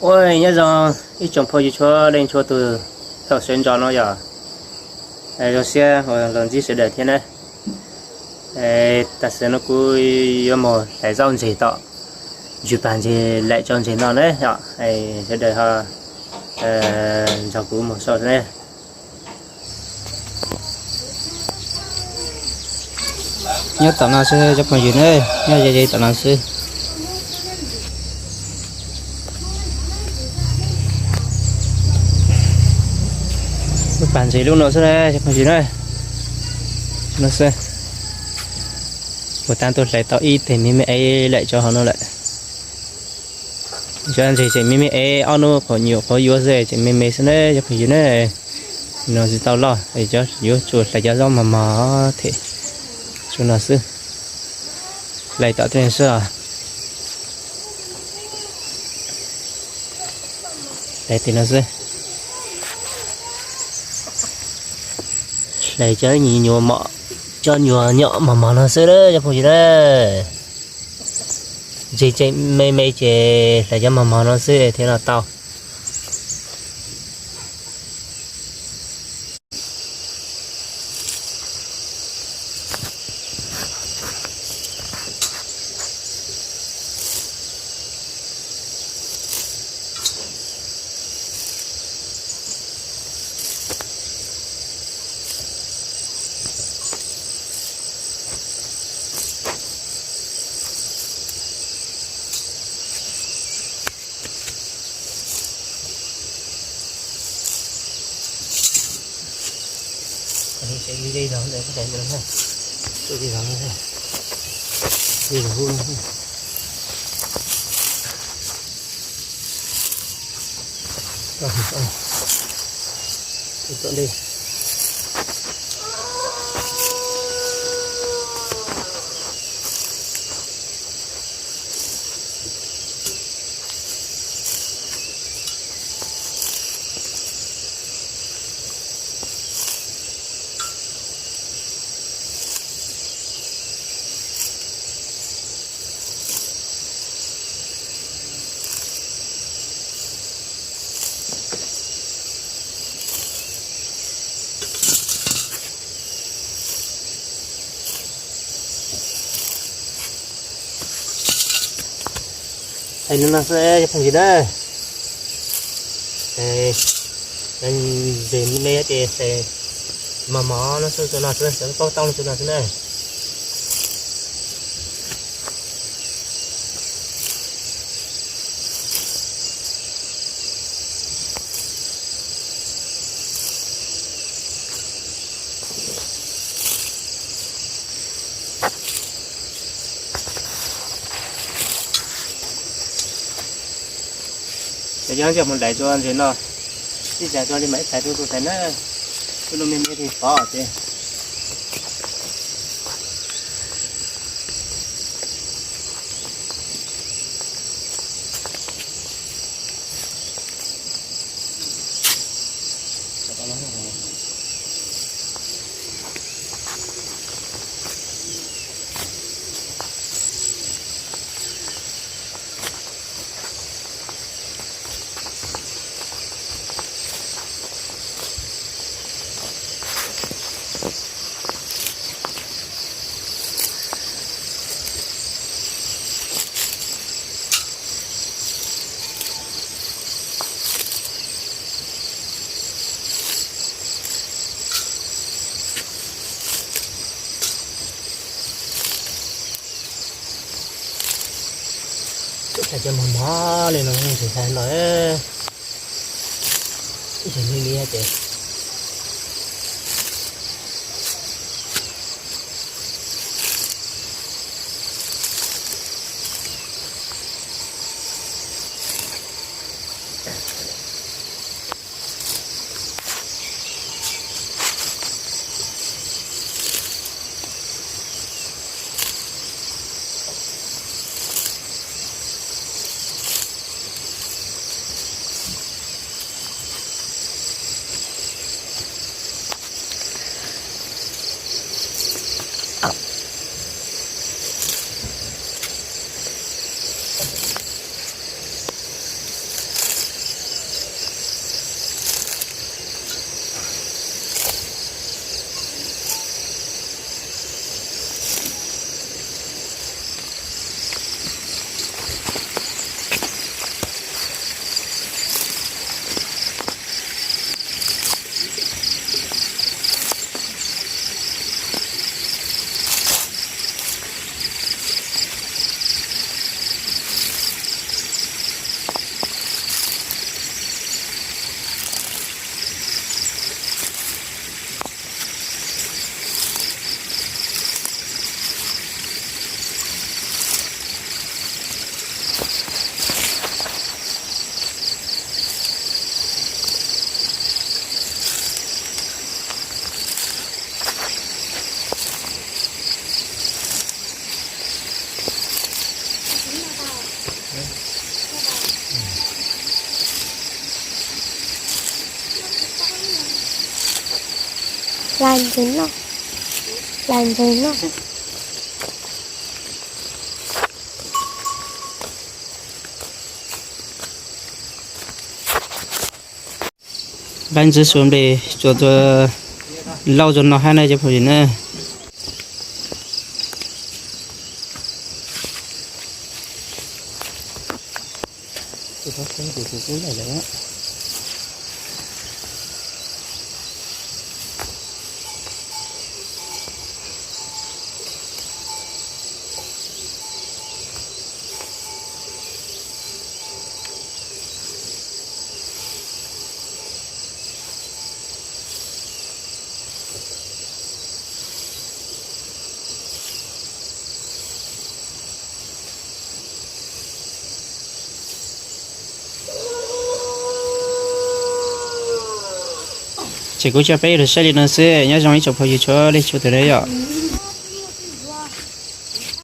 Ua nyob zoo ib tsoom phooj ywg txhua leej txhua tus thaum sawv ntxov no yom. Zoo siab uas los ntsib sawv daws thiab na. Tam sim no kuv yuav mus hlais zaub ntses tom ntsis pas ntses laim tso ntses no na yom. Sawv daws ho nrog kuv mus saib na. Nyob tom no xwb cov phooj ywg na, nyob ze ze tom no xwb. Lub pas ntses lub no xwb na cov phooj ywg na. No xwb. Kuv tab tuaj hlais tau ib teg me me es laim tso hauv no lawm. Cov ntses tseem me me es ob hnub qhuav nyuam qhuav yuav xwb, tseem me me xwb na cov phooj ywg na. No tsis tau loj, yuav tsum hlais cov zaub mos mos thiab. Tsuas no xwb. Hlais tom tej xwb os. Hlais tim no xwb. Hlais cov nyuam mom, cov nyuam nyom mos mos no xwb cov phooj ywg na. Ntses tseem me me ces hlais cov mos mos no xwb thiaj no tau. Hlais no xwb cov phooj ywg na. Ntses me me ces hlais mos mos no xwb, tsuas no xwb, xav paub tau no tsuas no xwb na. Cov yog mus hlais tsuas ntses no, ib tsam tso li mas ib hlais rau tus hlais na, tus no me me tis pov ces. Cov mos mos li no tsis hlais los, ib teg li li ces. Plas ntses noj, plas ntses noj. Nqaij ntxwv xuas nplis tsuas txog lauj txog no hab na cov phooj ywg na. Ces kuv coj peb los saib li no xwb, nyob zoo ib tsoom phooj ywg txhua leej txhua tus na yom.